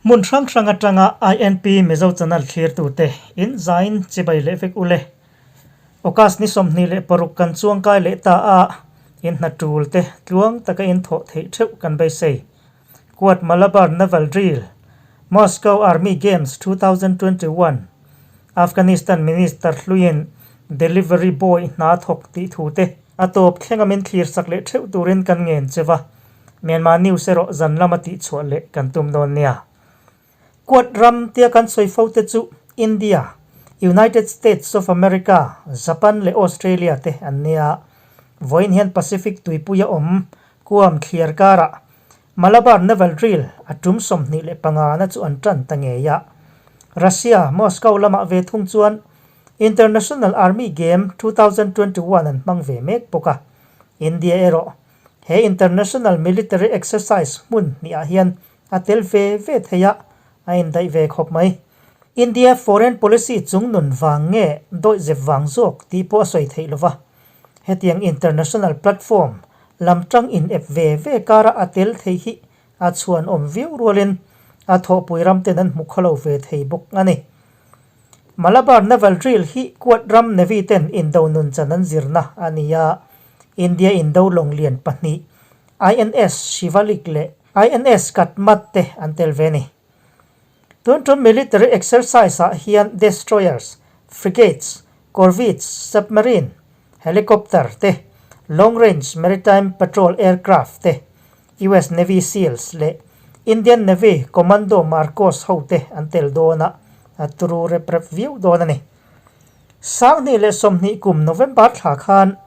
Hmun hrang hrang atanga INP Mizo Channel thlirtute in zain chibai leh vek ule. August ni 26 kan chuangkai leh ta a, in hna tul te tluang taka in thawh theih theuh kan beisei. Quad Malabar Naval Drill, Moscow Army Games 2021, Afghanistan Minister hluiin Delivery Boy hna thawk tih thu te a tawp thlenga min thlir sak leh theuh turin kan ngen che va. Myanmar News erawh zan lama tihchhuah leh kan tum dawn nia. Quad ram tia kan sawi fo te chu India, United States of America, Japan leh Australia te an nia. Vawiin hian Pacific tuipuia awm Guam thliar karah Malabar Naval Drill a tum 25 na chu an tan ta ngei a. Russia, Moscow lamah ve thung chuan International Army Game 2021 an hmang ve mek bawk a. India erawh He International Military Exercise hmun hniah hian a tel ve ve thei a, a indaih ve khawp mai. India foreign policy chung nun vang nge dawihzep vang zawk tih pawh a sawi theih lo va. Hetiang international platform lam tang in ep ve ve kara a tel thei hi a chhuan awm viau rualin a thawhpui ram ten an hmu khawlo ve thei bawk a ni. Malabar Naval Drill hi Quad ram Navy ten indo nun chan an zirna a ni a, India indo lawng lian pahnih INS Shivalik leh INS Kadmat te an tel ve a ni. Tun tum military exercise ah hian destroyers, frigates, corvettes, submarine, helicopter te, long range maritime patrol aircraft te, US Navy Seals leh Indian Navy Commando Marcos ho te an tel dawn a, a turu rep rep viau dawn a ni. 2020 kum November thla khan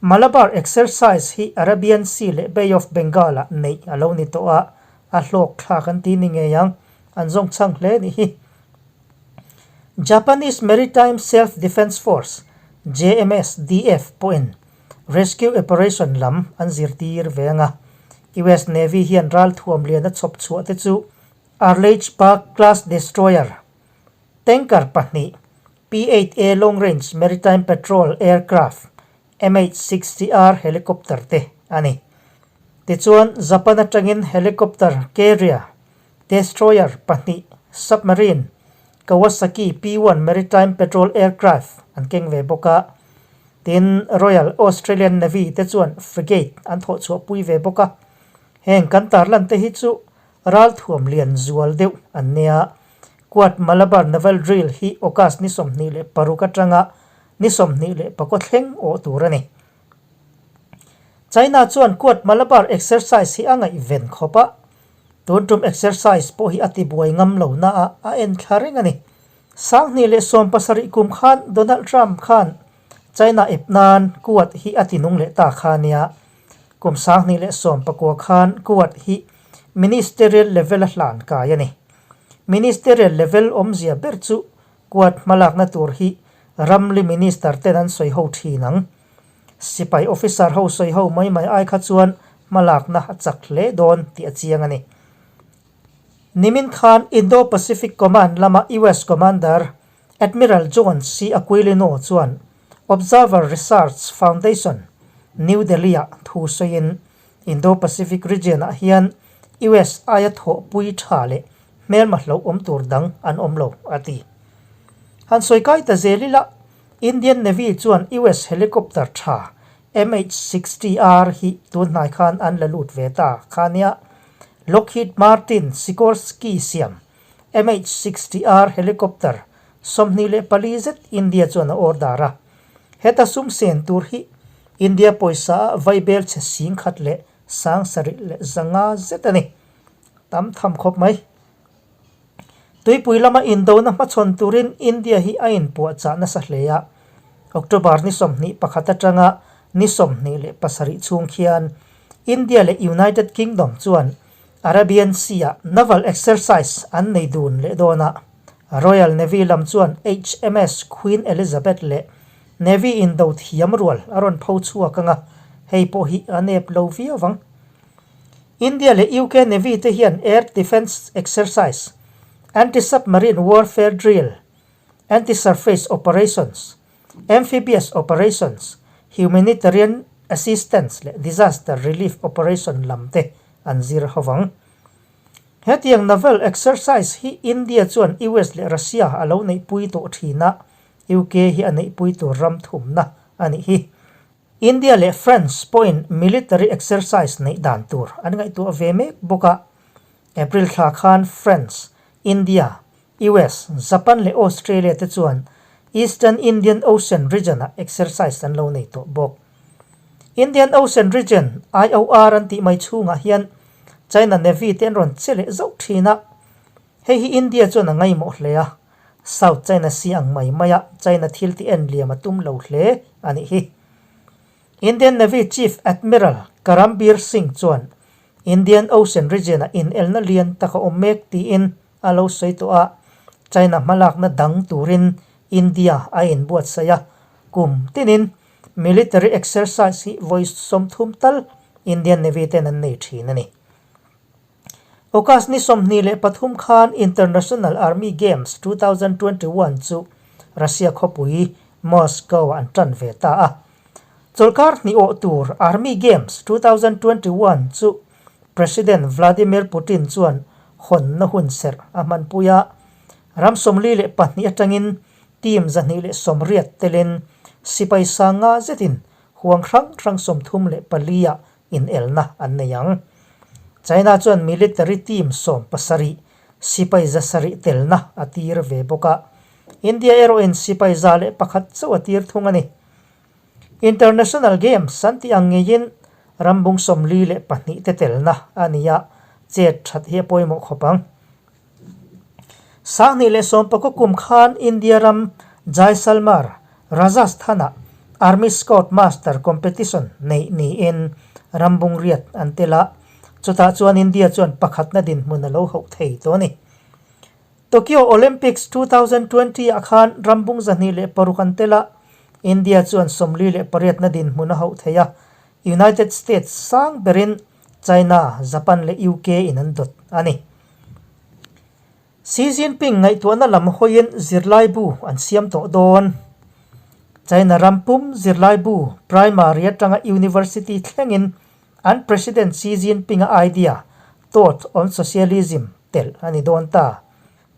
Malabar Exercise hi Arabian Sea leh Bay of Bengal ah neih a lo ni tawh a, a hlawk thlak an ti ni ngei ang, an zawng chhang hle nih hi. Japanese Maritime Self-Defense Force, JMSDF, pawhin Rescue Operation lam an zirtir ve ang a. US Navy hian ral thuam lian a chhawp chhuah te chu Arleigh Burke class destroyer, tanker pahnih, P-8A long range maritime patrol aircraft, MH-60R helicopter te a ni. Tichuan, Japan atangin helicopter carrier, destroyer pahnih, submarine, Kawasaki P-1 maritime patrol aircraft an keng ve bawk a. Tin, Royal Australian Navy te chuan frigate an thawh chhuah pui ve bawk a. Heng kan tarlan te hi chu ralthuam lian zual deuh an nia. Quad Malabar Naval Drill hi August ni 26 atanga ni 24 thleng awh tur a ni. China chuan Quad Malabar exercise hi a ngaihven khawp a, tun tum exercise pawh hi a tibuai ngam lo na a, a en thla reng a ni. 2017 kum khan Donald Trump khan China ep nan Quad hi a tinung leh ta kha nia. Kum 2019 khan Quad hi ministerial level a hlan kai a ni. Ministerial level awmzia ber chu Quad hmalakna tur hi ramli minister ten an sawi ho thin ang. Sipai officer ho sawi ho mai mai ai kha chuan hmalakna a chak hle dawn tih a chiang a ni. Nimin khan Indo-Pacific Command lama US Commander Admiral John C. Aquilino chuan Observer Research Foundation, New Delhi-ah thu sawiin Indo-Pacific region-ah hian US aia thawhpui tha leh hmelma hlauhawm tur dang an awm lo, a ti. Han sawi kai ta zel ila, Indian Navy chuan US helicopter tha MH-60R hi tun hnai khan an la lut ve ta kha nia. Lockheed Martin Sikorsky siam MH-60R helicopter 24 zet India chuan a order a. Heta sum sen tur hi India pawisa ah vaibel chhe 17,500 zet a ni. Tam tham khawp mai. Tuipui lama indona hmachhawn turin India hi a inpuahchah nasa hle a, October ni 21 atanga ni 27 chhung khian India leh United Kingdom chuan Arabian Sea-ah naval exercise an nei dun leh dawn a, Royal Navy lam chuan HMS Queen Elizabeth leh Navy indo thiam rual a rawn pho chhuak ang a, hei pawh hi a nep lo viau ang. India leh UK Navy te hian Air Defence Exercise, Anti-Submarine Warfare Drill, Anti-Surface Operations, Amphibious Operations, Humanitarian Assistance leh Disaster Relief Operation lam te an zir ho vang. Hetiang naval exercise hi India chuan US leh Russia a lo neihpui tawh thin a, UK hi a neihpui tur ram thumna a nih hi. India leh France pawhin military exercise neih dan tur an ngaihtuah ve mek bawk a. April thla khan France, India, US, Japan leh Australia te chuan Eastern Indian Ocean region-ah exercise an lo nei tawh bawk. Indian Ocean Region, IOR, an tih mai chhungah hian China Navy te an rawn che leh zauh thin a, hei hi India chuan a ngaimawh hle a, South China Sea ang mai maia China thil tih en liam a tum lo hle a nih hi. Indian Navy Chief Admiral Karambir Singh chuan Indian Ocean Region-ah inelna lian tak a awm mek tiin a lo sawi tawh a, China hmalakna dang turin India a inbuatsaih a, kum tinin military exercise hi vawi 30 tal Indian Navy ten an nei thin a ni. August ni 23 khan International Army Games 2021 chu Russia khawpui Moscow-ah an tan ve ta a. Chawlhkar hnih awh tur Army Games 2021 chu President Vladimir Putin chuan hawnna hun serh a hmanpui a, ram 42 atangin team 280 telin sipai sanga zetin huang hrang hrang 34 ah inelna an nei ang. China chuan military team 17 sipai 700 telna a tir ve bawk a, India erawhin sipai 101 chauh a tir thung a ni. International Games an tih ang ngeiin rambung 42 te telna a ni a, chet that hi a pawimawh khawp ang. 2019 kum khan India ram Jaisalmer, Rajasthan-ah Army Scout Master Competition neih niin rambung riat an tel a, chutah chuan India chuan pakhatna dinhmun a lo hauh thei tawh a ni. Tokyo Olympics 2020 ah khan rambung 206 an tel a, India chuan 48 na dinhmun a hauh thei a, United States sang berin China, Japan leh UK in an dawt a ni. Xi Jinping ngaihtuahna lam hawiin zirlaibu an siam tawh dawn. China ram pum zirlaibu primary atanga university thlengin an President Xi Jinping-a idea, Thought on Socialism, telh a ni dawn ta.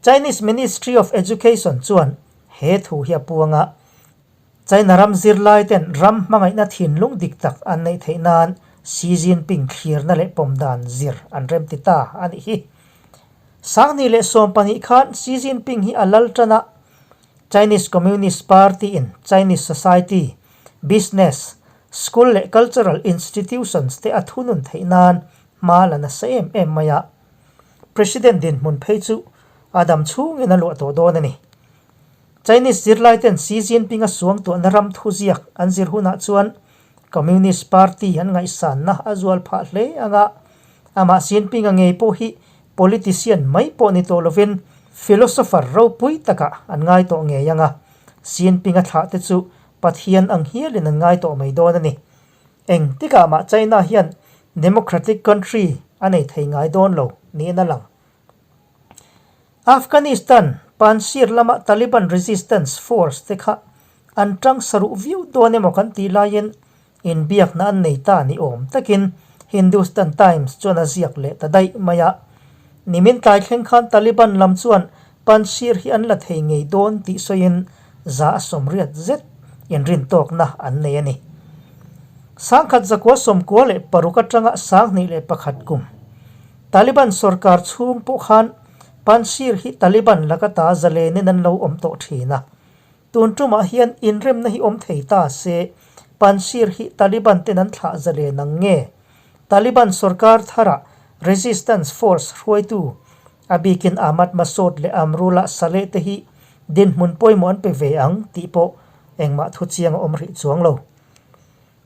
Chinese Ministry of Education chuan he thu hi a puang a, China ram zirlai ten ram hmangaihna thinlung dik tak an neih theih nan Xi Jinping thlirna leh pawm dan zir an rem ti ta a nih hi. 2012 khan Xi Jinping hi a lal tan a, Chinese Communist Party in Chinese society, business, school leh cultural institutions te a thunun theih nan hma la nasa em em mai a. President dinhmun phei chu a dam chhungin a luah tawh dawn a ni. Chinese zirlai ten Xi Jinping a suangtuahna ram thuziak an zir hunah chuan Communist Party an ngaihsanna a zual phah hle ang a, amah Jinping-a ngei pawh hi politician mai pawh ni tawh lovin philosopher ropui takah an ngai tawh ngei ang a, Jinping-a thlah te chu Pathian ang hialin an ngai tawh mai dawn a ni. Eng tikah mah China hian democratic country a nei thei ngai dawn lo niin a lang. Afghanistan, Panjshir lama Taliban resistance force te kha an tang saruh viau dawn emaw kan tih laiin inbiakna an nei ta ni awm takin Hindustan Times chuan a ziak leh ta daih mai a. Nimin tlai thleng khan Taliban lam chuan Panjshir hi an la thei ngei dawn tih sawiin 180 zet inrintawkna an nei a ni. 1996 atanga 2001 kum Taliban sorkar chhung pawh khan Panjshir hi Taliban laka ta zalenin an lo awm tawh thin a. Tun tumah hian inremna hi awm thei ta se, Panjshir hi Taliban ten an thlah zalen ang nge? Taliban sorkar tharah resistance force hruaitu, a bikin Ahmad Massoud leh Amrullah Saleh te hi dinhmun pawimawh an pe ve ang tih pawh engmah thuchiang a awm rih chuang lo.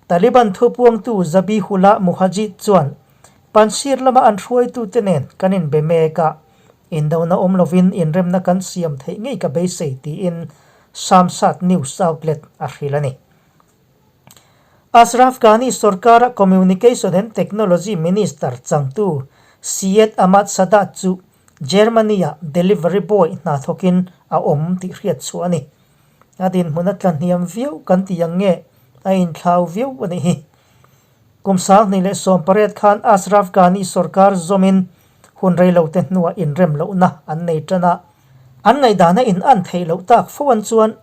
Taliban thupuangtu Zabihullah Muhajid chuan, Panjshir lama an hruaitute nen kan inbe mek a, indona awm lovin inremna kan siam theih ngei ka beisei tiin Shamshad news outlet a hrilh a ni. Ashraf Ghani sorkara Communication and Technology Minister changtu Syed Ahmad Sadat chu Germany-ah delivery boy hna thawkin a awm tih hriat chhuah a ni. A dinhmun a tla hniam viau kan ti ang nge a inthlau viau a nih hi. Kum 2018 khan Ashraf Ghani sorkar zawmin Hun reilote hnuah inrem lohna an nei tan a, an ngaihdana in an theih loh tak fo an chuan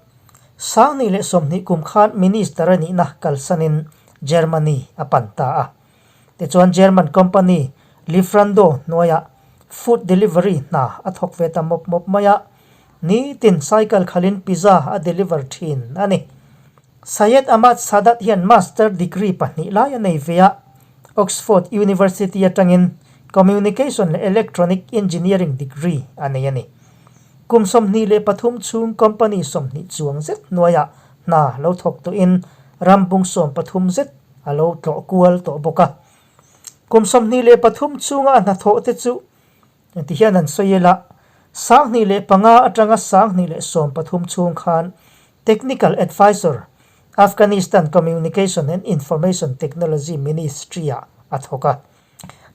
2020 kum khan Minister a nihna kalsanin Germany a pan ta a. Tichuan German company Lieferando hnuaiah food delivery hna a thawk ve ta mawp mawp mai a, nitin cycle khalhin pizza a deliver thin a ni. Syed Ahmad Sadat hian master degree pahnih lai a nei ve a, Oxford University atangin Communication leh Electronic Engineering degree a nei a ni. Kum 23 chhung company 20 chuang zet hnuaiah hna lo thawk tawhin ram bung 13 zet a lo tlawh kual tawh bawk a. Kum 23 chhunga a hnathawh te chu Ti hian an sawi ila, 2005 atanga 2013 chhung khan Technical Advisor, Afghanistan Communication and Information Technology Ministry-ah a thawk a.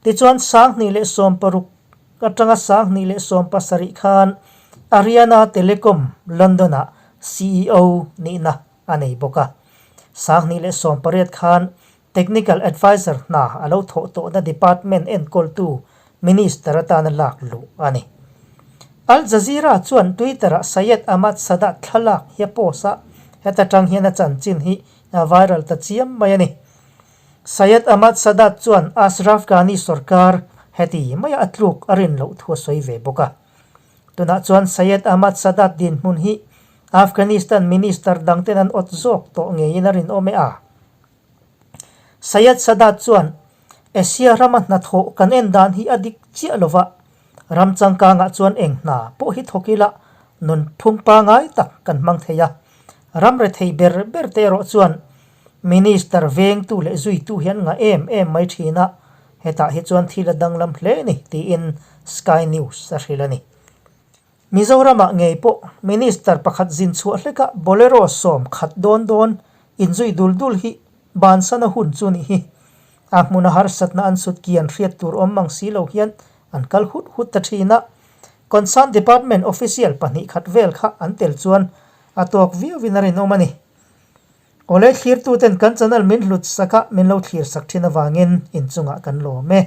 Tichuan 2016 atanga 2017 khan Ariana Telecom, London-ah CEO nihna a nei bawk a. 2018 khan Technical Adviser hna a lo thawh tawhna department enkawltu Minister atana lak luh a ni. Al Jazeera chuan Twitter-ah Syed Ahmad Sadat thlalak hi a post a, heta tang hian a chanchin hi a viral ta chiam mai a ni. Syed Ahmad Sadat chuan Ashraf Ghani sorkar heti maia a tluk a rin loh thu a sawi ve bawk a. Tunah chuan Syed Ahmad Sadat dinhmun hi Afghanistan Minister dangten an awt zawk tawh ngeiin a rinawm e a. Syed Sadat chuan, Asia rama hnathawh kan en dan hi a dik chiah lo va, ram changkangah chuan eng hna pawh hi thawk ila nunphung pangai tak kan hmang thei a. Ram rethei ber ber te erawh chuan Minister vengtu leh zuitu hi an ngah em em mai thin a, hetah hi chuan thil a danglam hle ni tiin Sky News a hrilh a ni. Mizoramah ngei pawh Minister pakhat zin chhuah hlekah Bolero sawm khat dawn dawn inzui dul dul hi bansana hun chu nih hi. A hmuna harsatna an sut kian hriat tur awm mang si lo hian an kal hut hut ta thin a. Concern Department official pahnih khat vel kha an tel chuan a tawk viauin a rinawm a ni. Awle thlirtuten kan channel min hlut sak a, min lo thlir sak thin avangin inchungah kan lawm e.